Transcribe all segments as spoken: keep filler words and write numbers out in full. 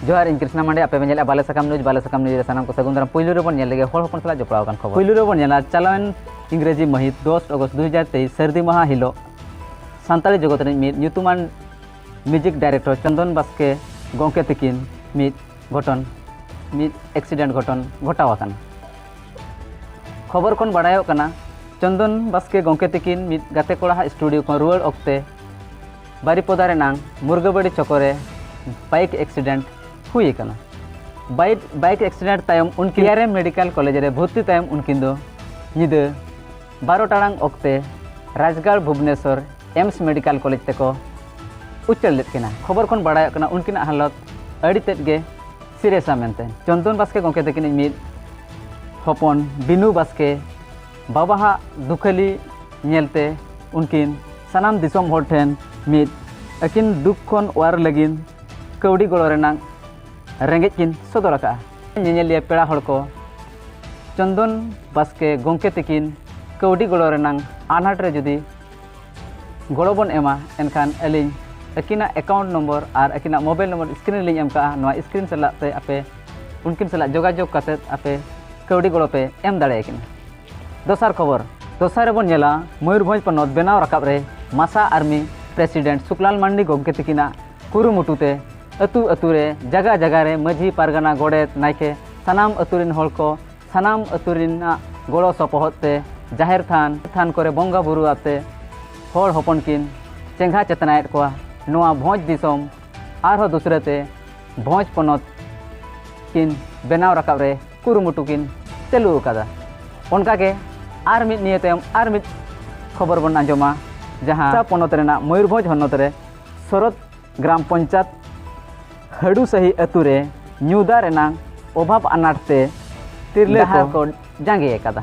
ᱡᱚᱦᱟᱨ, ᱤᱧ ᱠᱨᱤᱥᱱᱟ ᱢᱟᱱᱰᱮ, ᱟᱯᱮ ᱯᱮ ᱧᱮᱞᱮᱫᱼᱟ ᱵᱟᱞᱮ ᱥᱟᱠᱟᱢ ᱱᱤᱭᱩᱡᱽ᱾ ᱵᱟᱞᱮ ᱥᱟᱠᱟᱢ ᱱᱤᱭᱩᱡᱽ ᱨᱮ ᱥᱟᱱᱟᱢ ᱠᱚ ᱥᱟᱹᱜᱩᱱ ᱫᱟᱨᱟᱢ᱾ ᱯᱩᱭᱞᱩ ᱨᱮᱵᱚᱱ ᱧᱮᱞ ᱞᱮᱜᱮ ᱦᱚᱲ ᱦᱚᱯᱚᱱ ᱥᱟᱞᱟᱜ ᱡᱚᱯᱲᱟᱣ ᱟᱠᱟᱱ ᱠᱷᱚᱵᱚᱨ᱾ ᱯᱩᱭᱞᱩ ᱨᱮᱵᱚᱱ ᱧᱮᱞᱟ ᱪᱟᱞᱟᱣᱮᱱ ᱤᱝᱨᱮᱡᱤ ᱢᱟᱹᱦᱤᱛ ᱫᱚᱥ ᱚᱜᱚᱥᱴ ᱫᱩ ᱦᱟᱡᱟᱨ ᱛᱮᱭᱤᱥ ᱥᱟᱹᱨᱫᱤ ᱢᱟᱦᱟ ᱦᱤᱞᱳᱜ ᱥᱟᱱᱛᱟᱲᱤ ᱡᱚᱜᱚᱛ ᱨᱤᱱ ᱢᱤᱫ ᱧᱩᱛᱩᱢᱟᱱ ᱢᱤᱣᱡᱤᱠ ᱰᱟᱭᱨᱮᱠᱴᱚᱨ ᱪᱚᱱᱫᱚᱱ ᱵᱟᱥᱠᱮ ᱜᱚᱢᱠᱮ ᱛᱤᱠᱤᱱ ᱢᱤᱫ ᱜᱷᱚᱴᱚᱱ, ᱢᱤᱫ ᱮᱠᱥᱤᱰᱮᱱᱴ ᱜᱷᱚᱴᱚᱱ ᱜᱷᱚᱴᱟᱣ ᱟᱠᱟᱱᱟ᱾ ᱠᱷᱚᱵᱚᱨ ᱠᱷᱚᱱ ᱵᱟᱲᱟᱭᱚᱜ ᱠᱟᱱᱟ, ᱪᱚᱱᱫᱚᱱ ᱵᱟᱥᱠᱮ ᱜᱚᱢᱠᱮ ᱛᱤᱠᱤᱱ ᱢᱤᱫ ᱜᱟᱛᱮ ᱠᱚᱲᱟᱣᱟᱜ ᱥᱴᱩᱰᱤᱭᱳ ᱠᱷᱚᱱ ᱨᱩᱣᱟᱹᱲ ᱚᱠᱛᱮ ᱵᱟᱨᱤᱯᱚᱫᱟ ᱨᱮᱱᱟᱝ ᱢᱩᱨᱜᱟᱹᱵᱟᱹᱲᱤ ᱪᱚᱠᱚᱨᱮ ᱵᱟᱭᱤᱠ ᱮᱠᱥᱤᱰᱮᱱᱴ ᱦᱩᱭ ᱟᱠᱟᱱᱟ᱾ ᱵᱟᱭᱤᱠ, ᱵᱟᱭᱤᱠ ᱮᱠᱥᱤᱰᱮᱱᱴ ᱛᱟᱭᱚᱢ ᱩᱱᱠᱤᱱ ᱮᱭᱟᱨᱮᱢ ᱢᱮᱰᱤᱠᱮᱞ ᱠᱚᱞᱮᱡᱽ ᱨᱮ ᱵᱷᱚᱨᱛᱤ ᱛᱟᱭᱚᱢ ᱩᱱᱠᱤᱱ ᱫᱚ ᱧᱤᱫᱟᱹ ᱵᱟᱨᱚ ᱴᱟᱲᱟᱝ ᱚᱠᱛᱮ ᱨᱟᱡᱽᱜᱟᱲ ᱵᱷᱩᱵᱽᱱᱮᱥᱚᱨ ᱮᱢᱥ ᱢᱮᱰᱤᱠᱮᱞ ᱠᱚᱞᱮᱡᱽ ᱛᱮᱠᱚ ᱩᱪᱟᱹᱲ ᱞᱮᱫ ᱠᱤᱱᱟ᱾ ᱠᱷᱚᱵᱚᱨ ᱠᱷᱚᱱ ᱵᱟᱲᱟᱭᱚᱜ ᱠᱟᱱᱟ ᱩᱱᱠᱤᱱᱟᱜ ᱦᱟᱞᱚᱛ ᱟᱹᱰᱤ ᱛᱮᱫ ᱜᱮ ᱥᱤᱨᱤᱭᱟᱥᱟ ᱢᱮᱱᱛᱮ᱾ ᱪᱚᱱᱫᱚᱱ ᱵᱟᱥᱠᱮ ᱜᱚᱢᱠᱮ ᱛᱟᱹᱠᱤᱱᱤᱡ ᱢᱤᱫ ᱦᱚᱯᱚᱱ ᱵᱤᱱᱩ ᱵᱟᱥᱠᱮ ᱵᱟᱵᱟᱣᱟᱜ ᱫᱩᱠᱷᱟᱹᱞᱤ ᱧᱮᱞᱛᱮ ᱩᱱᱠᱤᱱ ᱥᱟᱱᱟᱢ ᱫᱤᱥᱚᱢ ᱦᱚᱲ ᱴᱷᱮᱱ ᱢᱤᱫ ᱟᱹᱠᱤᱱ ᱫᱩᱠ ᱠᱷᱚᱱ ᱚᱣᱟᱨ ᱞᱟᱹᱜᱤᱫ ᱠᱟᱹᱣᱰᱤ ᱜᱚᱲᱚ ᱨᱮᱱᱟᱜ ᱨᱮᱸᱜᱮᱡ ᱠᱤᱱ ᱥᱚᱫᱚᱨ ᱟᱠᱟᱫᱼᱟ᱾ ᱧᱮᱧᱮᱞᱤᱭᱟᱹ ᱯᱮᱲᱟ ᱦᱚᱲ ᱠᱚ, ᱪᱚᱱᱫᱚᱱ ᱵᱟᱥᱠᱮ ᱜᱚᱢᱠᱮ ᱛᱤᱠᱤᱱ ᱠᱟᱹᱣᱰᱤ ᱜᱚᱲᱚ ᱨᱮᱱᱟᱜ ᱟᱱᱟᱴ ᱨᱮ ᱡᱩᱫᱤ ᱜᱚᱲᱚ ᱵᱚᱱ ᱮᱢᱟ, ᱮᱱᱠᱷᱟᱱ ᱟᱹᱞᱤᱧ ᱟᱹᱠᱤᱱᱟᱜ ᱮᱠᱟᱣᱩᱱᱴ ᱱᱚᱢᱵᱚᱨ ᱟᱨ ᱟᱹᱠᱤᱱᱟᱜ ᱢᱳᱵᱟᱭᱤᱞ ᱱᱚᱢᱵᱚᱨ ᱥᱠᱨᱤᱱ ᱨᱮᱞᱤᱧ ᱮᱢ ᱠᱟᱜᱼᱟ᱾ ᱱᱚᱣᱟ ᱥᱠᱨᱤᱱ ᱥᱟᱞᱟᱜ ᱛᱮ ᱟᱯᱮ ᱩᱱᱠᱤᱱ ᱥᱟᱞᱟᱜ ᱡᱳᱜᱟᱡᱳᱜᱽ ᱠᱟᱛᱮᱫ ᱟᱯᱮ ᱠᱟᱹᱣᱰᱤ ᱜᱚᱲᱚ ᱯᱮ ᱮᱢ ᱫᱟᱲᱮᱭᱟᱠᱤᱱᱟ᱾ ᱫᱚᱥᱟᱨ ᱠᱷᱚᱵᱚᱨ, ᱫᱚᱥᱟᱨ ᱨᱮᱵᱚᱱ ᱧᱮᱞᱟ ᱢᱚᱭᱩᱨᱵᱷᱚᱸᱡᱽ ᱯᱚᱱᱚᱛ ᱵᱮᱱᱟᱣ ᱨᱟᱠᱟᱵ ᱨᱮ ᱢᱟᱥᱟ ᱟᱨᱢᱤ ᱯᱨᱮᱥᱤᱰᱮᱱᱴ ᱥᱩᱠᱞᱟᱞ ᱢᱟᱱᱰᱤ ᱜᱚᱢᱠᱮ ᱛᱤᱠᱤᱱᱟᱜ ᱠᱩᱨᱩᱢᱩᱴᱩ ᱛᱮ ᱟᱹᱛᱩ ᱟᱹᱛᱩ ᱨᱮ, ᱡᱟᱜᱟ ᱡᱟᱜᱟ ᱨᱮ ᱢᱟᱹᱡᱷᱤ, ᱯᱟᱨᱜᱟᱱᱟ, ᱜᱚᱰᱮᱛ, ᱱᱟᱭᱠᱮ, ᱥᱟᱱᱟᱢ ᱟᱹᱛᱩ ᱨᱤᱱ ᱦᱚᱲ ᱠᱚ, ᱥᱟᱱᱟᱢ ᱟᱹᱛᱩ ᱨᱤᱱᱟᱜ ᱜᱚᱲᱚ ᱥᱚᱯᱚᱦᱚᱫ ᱛᱮ ᱡᱟᱦᱮᱨ ᱛᱷᱟᱱ, ᱛᱷᱟᱱ ᱠᱚᱨᱮ ᱵᱚᱸᱜᱟ ᱵᱩᱨᱩ ᱟᱛᱮ ᱦᱚᱲ ᱦᱚᱯᱚᱱ ᱠᱤᱱ ᱪᱮᱸᱜᱷᱟ ᱪᱮᱛᱱᱟᱭᱮᱫ ᱠᱚᱣᱟ᱾ ᱱᱚᱣᱟ ᱵᱷᱚᱸᱡᱽ ᱫᱤᱥᱚᱢ ᱟᱨᱦᱚᱸ ᱫᱩᱥᱨᱟᱹ ᱛᱮ ᱵᱷᱚᱸᱡᱽ ᱯᱚᱱᱚᱛ ᱠᱤᱱ ᱵᱮᱱᱟᱣ ᱨᱟᱠᱟᱵ ᱨᱮ ᱠᱩᱨᱩᱢᱩᱴᱩ ᱠᱤᱱ ᱪᱟᱹᱞᱩ ᱟᱠᱟᱫᱟ᱾ ᱚᱱᱠᱟᱜᱮ ᱟᱨ ᱢᱤᱫ ᱱᱤᱭᱟᱹ ᱛᱟᱭᱚᱢ ᱟᱨ ᱢᱤᱫ ᱠᱷᱚᱵᱚᱨ ᱵᱚᱱ ᱟᱸᱡᱚᱢᱟ, ᱡᱟᱦᱟᱸ ᱯᱚᱱᱚᱛ ᱨᱮᱱᱟᱜ ᱢᱚᱭᱩᱨᱵᱷᱚᱸᱡᱽ ᱦᱚᱱᱚᱛ ᱨᱮ ᱥᱚᱨᱚᱛ ᱜᱨᱟᱢ ᱯᱚᱧᱪᱟᱭᱮᱛ ᱦᱟᱹᱰᱩᱥᱟᱹᱦᱤ ᱟᱹᱛᱩ ᱨᱮ ᱧᱩ ᱫᱟᱜ ᱨᱮᱱᱟᱜ ᱚᱵᱷᱟᱵᱽ ᱟᱱᱟᱴ ᱛᱮ ᱛᱤᱨᱞᱟᱹ ᱰᱟᱦᱟᱨ ᱠᱚ ᱠᱚ ᱡᱟᱸᱜᱮ ᱟᱠᱟᱫᱟ᱾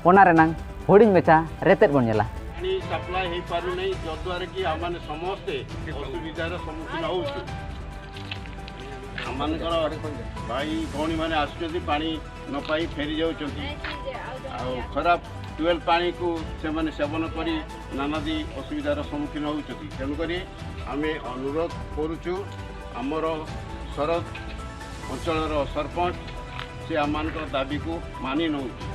ᱚᱱᱟ ᱨᱮᱱᱟᱝ ᱦᱩᱰᱤᱧ ᱢᱟᱪᱷᱟ ᱨᱮᱛᱮᱫ ᱵᱚᱱ ᱧᱮᱞᱟ᱾ ପାଣି ସପ୍ଲାଏ ହେଇପାରୁନାହିଁ, ଯଦ୍ୱାରା କି ଆମମାନେ ସମସ୍ତେ ଅସୁବିଧାର ସମ୍ମୁଖୀନ ହେଉଛୁ। ଆମମାନଙ୍କର ଭାଇ ଭଉଣୀମାନେ ଆସୁଛନ୍ତି, ପାଣି ନ ପାଇ ଫେରି ଯାଉଛନ୍ତି। ଆଉ ଖରାପ ଟ୍ୟୁବୱେଲ୍ ପାଣିକୁ ସେମାନେ ସେବନ କରି ନାନାଦି ଅସୁବିଧାର ସମ୍ମୁଖୀନ ହେଉଛନ୍ତି। ତେଣୁକରି ଆମେ ଅନୁରୋଧ କରୁଛୁ, ଆମର ଘର ଅଞ୍ଚଳର ସରପଞ୍ଚ, ସେ ଆମମାନଙ୍କର ଦାବିକୁ ମାନି ନେଉଛି।